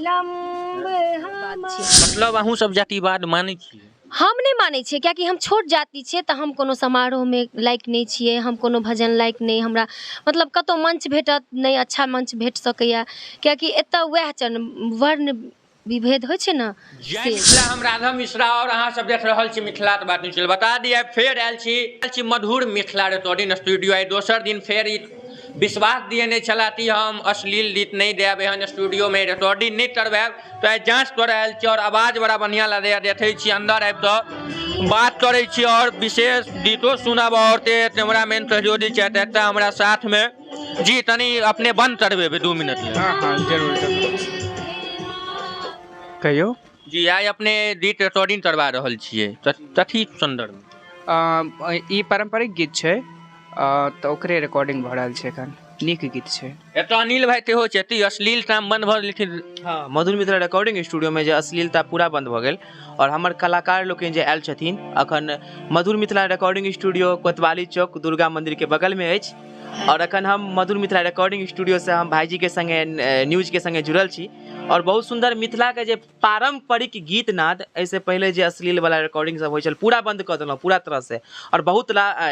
अवलम्ब मतलब अहूँ सब जातिवाद मानै छियै? हम नहि मानै छियै, किएकि हम छोट जाति छियै तऽ हम कोनो समारोहमे लायक नहि छियै, हम कोनो भजन लायक नहि, हमरा मतलब कतहु मञ्च भेटत नहि, अच्छा मञ्च भेट सकैए, किएकि एतऽ वएह चन वर्ण विभेद होइ छै ने। जय मिथिला, हम राधा मिश्रा और अहाँ सब देख रहल छी मिथिला के बात न्यूज। बता दिए फेर आयल छी मधुर मिथिला रिकॉर्डिंग स्टूडियो। आइ दोसर दिन फेर ई विश्वास दिए नहीं छला कि हम अश्लील गीत नहीं देब, एहन स्टूडियो में रिकॉर्डिंग नहीं करवायब, तो आइ जांच कर आयल छी और आवाज बड़ा बढ़िया लगैया। देखै छी अंदर आबि कऽ बात करै छी और विशेष गीतो सुनब और ते कैमरामैन सहयोगी छथि एतऽ हमरा साथ में। जी तनी अपने बंद करबेबै 2 मिनट ले। हाँ हाँ जरूर जरूर कहियौ। जी आइ अपने गीत रिकॉर्डिंग करवा रहल छियै, कथी संदर्भ? ई पारम्परिक गीत छै, तऽ ओकरे रिकॉर्डिंग भऽ रहल छै एखन। नीक गीत छै। एतऽ अनिल भाई सेहो छथि, अश्लीलता बंद भऽ गेलखिन। हाँ, मधुर मिथिला रिकॉर्डिंग स्टूडियोमे जे अश्लीलता पूरा बंद भऽ गेल और हमर कलाकार लोकनि जे आयल छथिन अखन मधुर मिथिला रिकॉर्डिंग स्टूडियो कोतवाली चौक दुर्गा मंदिरके बगलमे अछि और अखन हम मधुर मिथिला रिकॉर्डिंग स्टूडियोसँ हम भाईजीके संगे न्यूजके संगे जुड़ल छी और बहुत सुन्दर मिथिलाके जे पारम्परिक गीत नाद, एहिसँ पहिले जे अश्लील वाला रिकॉर्डिंग सब होइ छल पूरा बंद कऽ देलहुँ पूरा तरहसँ और बहुत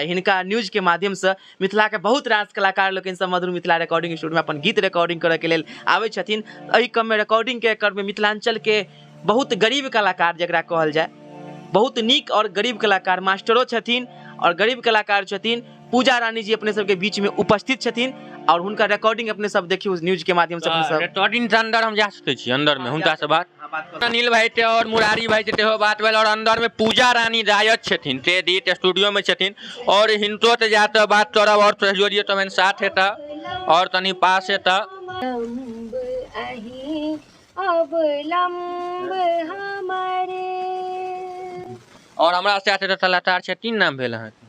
हिनका न्यूजके माध्यमसँ मिथिलाके बहुत रास कलाकार लोकनि सब मधुर मिथिला रिकॉर्डिंग स्टूडियोमे अपन गीत रिकॉर्डिंग करऽके लेल आबै छथिन। एहि क्रममे रिकॉर्डिंगके क्रममे मिथिलाञ्चलके बहुत गरीब कलाकार जकरा कहल जाय, बहुत नीक और गरीब कलाकार मास्टरो छथिन और गरीब कलाकार छथिन पूजा रानी जी अपने सबके बीच में उपस्थित छथिन और हुनका रिकॉर्डिंग अपने सब देखियौ न्यूज के माध्यम से अपने सब। रिकॉर्डिंग के अंदर हम जा सकै छी, अंदर में हुनका से बात। अनिल भाई ते और मुरारी भाई से सेहो बात भेल और अंदर में पूजा रानी गायक छथिन ते गीत स्टूडियो में छथिन और हिनको से जाके बात करब और सहयोगी तहन साथ हेता और तनी पास हेता। अवलम्ब हमारे। और हमरा साथ एतऽ कलाकार छथिन, नाम भेल अहाँके?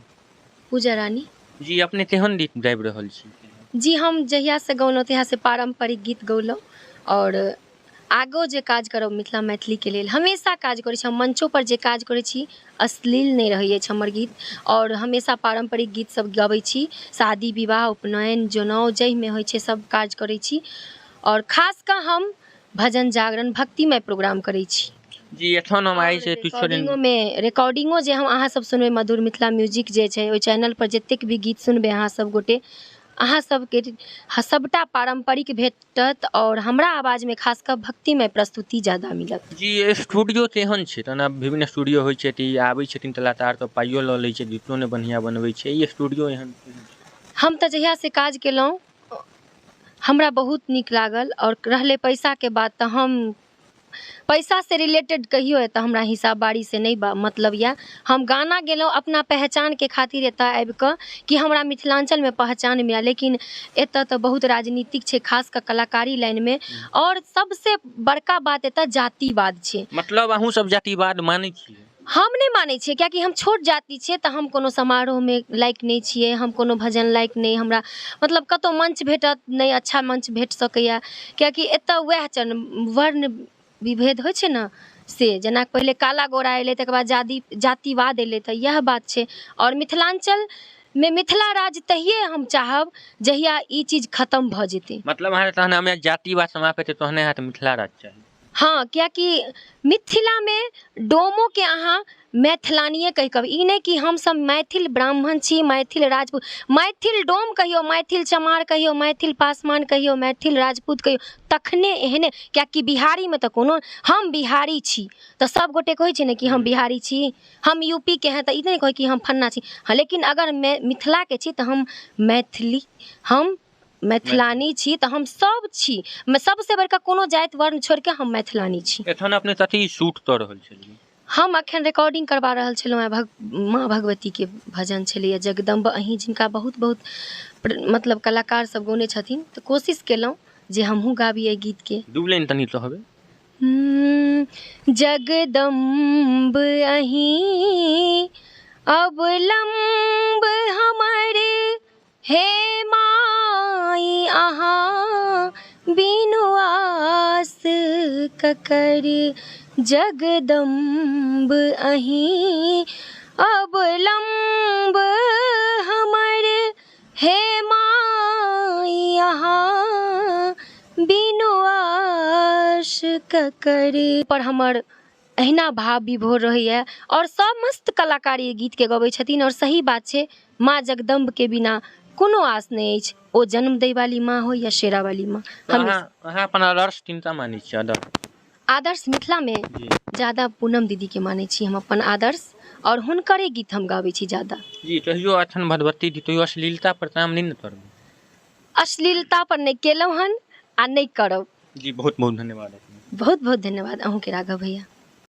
पूजा रानी जी। अपने केहन गीत गाबि रहल छी? जी हम जहियासँ गौलहुँ तहियासँ पारम्परिक गीत गौलहुँ और आगो जे काज करब मिथिला मैथिलीके लेल हमेशा काज करै छी। हम मंचोपर जे काज करै छी अश्लील नहि रहै अछि हमर गीत और हमेशा पारम्परिक गीत सब गबै छी। शादी विवाह उपनयन जनउ जाहिमे होइ छै सब काज करै छी और खास कऽ हम भजन जागरण भक्तिमय प्रोग्राम करै छी। जी एखन हम आइ से किछु दिन रिकॉर्डिंगोमे रिकॉर्डिंगो जे हम अहाँ सब सुनबै मधुर मिथिला म्यूजिक जे छै ओहि चैनल पर जतेक भी गीत सुनबै अहाँ सब गोटे अहाँ सबके सबटा पारम्परिक भेटत और हमरा आवाजमे खास कऽ भक्तिमय प्रस्तुति ज्यादा मिलत। जी स्टूडियो तेहन छै तेना विभिन्न स्टूडियो होइ छै तऽ ई आबै छथिन कलाकार तऽ पाइयो लऽ लै छै, गीतो नहि बढ़िआँ बनबै छै, ई स्टूडियो एहन? हम तऽ जहियासँ काज केलहुँ हमरा बहुत नीक लागल और रहलै पैसाके बात तऽ हम पैसासँ रिलेटेड कहियो एतऽ हमरा हिसाब बारीसँ नहि मतलब यऽ। हम गाना गेलहुँ अपना पहचानके खातिर एतऽ आबिकऽ कि हमरा मिथिलाञ्चलमे पहचान मिलए, लेकिन एतऽ तऽ बहुत राजनीतिक छै खास कऽ कलाकारी लाइनमे और सबसँ बड़का बात एतऽ जातिवाद छै। मतलब अहूँ सब जातिवाद मानै छियै? हम नहि मानै छियै, किएकि हम छोट जाति छियै तऽ हम कोनो समारोहमे लायक नहि छियै, हम कोनो भजन लायक नहि, हमरा मतलब कतहु मञ्च भेटत नहि, अच्छा मञ्च भेट सकैए, किएकि एतऽ वएह चन वर्ण विभेद होइ छै ने से जेना पहिले काला गोरा अयलै तकर बाद जातिवाद अयलै तऽ इएह बात छै। आओर मिथिलाञ्चलमे मिथिला राज्य तहिये हम चाहब जहिया ई चीज खतम भऽ जेतै। मतलब अहाँके तहन हमे जातिवाद समाप्त हेतै तहने अहाँके मिथिला राज्य चाही? हँ, किएकि मिथिलामे डोमोके अहाँ मैथिलानिए कहि कऽ, ई नहि कि हमसभ मैथिल ब्राह्मण छी मैथिल राजपूत, मैथिल डोम कहियौ, मैथिल चमार कहियौ, मैथिल पासवान कहियौ, मैथिल राजपूत कहियौ, तखने एहने, किएकि बिहारीमे तऽ कोनो हम बिहारी छी तऽ सभगोटे कहै छै ने कि हम बिहारी छी, हम यू पी के हैं तऽ ई नहि कहै कि हम फन्ना छी। हँ, लेकिन अगर मिथिलाके छी तऽ हम मैथिली, हम मैथिलानी छी तऽ हम सब छी, सबसँ बड़का कोनो जाति वर्ण छोड़िके हम मैथिलानी छी। एखन अपने कथी शूट कऽ रहल छलियै? हम अखन रिकॉर्डिंग करबा रहल छलहुँ हेँ, माँ भगवतीके भजन छलैए जगदम्ब अहीं, जिनका बहुत बहुत मतलब कलाकार सब गौने छथिन, तऽ कोशिश केलहुँ जे हमहूँ गाबी एहि गीतके। दू लाइन तनी कहबै। जगदम्ब अहीं अवलम्ब हमर हे माई अहाँ बिनु आस ककर, जगदम्ब अहीं अवलम्ब हमर हे माई अहाँ बिनु आस दोष ककर। पर हमर अहिना भाव विभोर रहैए आओर समस्त कलाकार ई गीतके गबै छथिन। आओर सही बात छै, माँ जगदम्बके बिना कोनो आस नहि अछि, ओ जन्म दै वाली माँ हो या शेरा वाली माँ। तऽ अहाँ अपन आदर्श किनका मानै छियै? आदर्श आदर्श मिथिलामे ज्यादा पूनम दीदीके मानै छी हम अपन आदर्श, आओर हुनकरे गीत हम गाबै छी ज्यादा। जी, तहियो अखन भगवती जी तैयो अश्लीलता पर काम नहि ने करबै? अश्लीलता पर नहि केलहुँ हन आ नहि करब। जी, बहुत बहुत धन्यवाद। बहुत बहुत धन्यवाद अहूँके राघव भैया।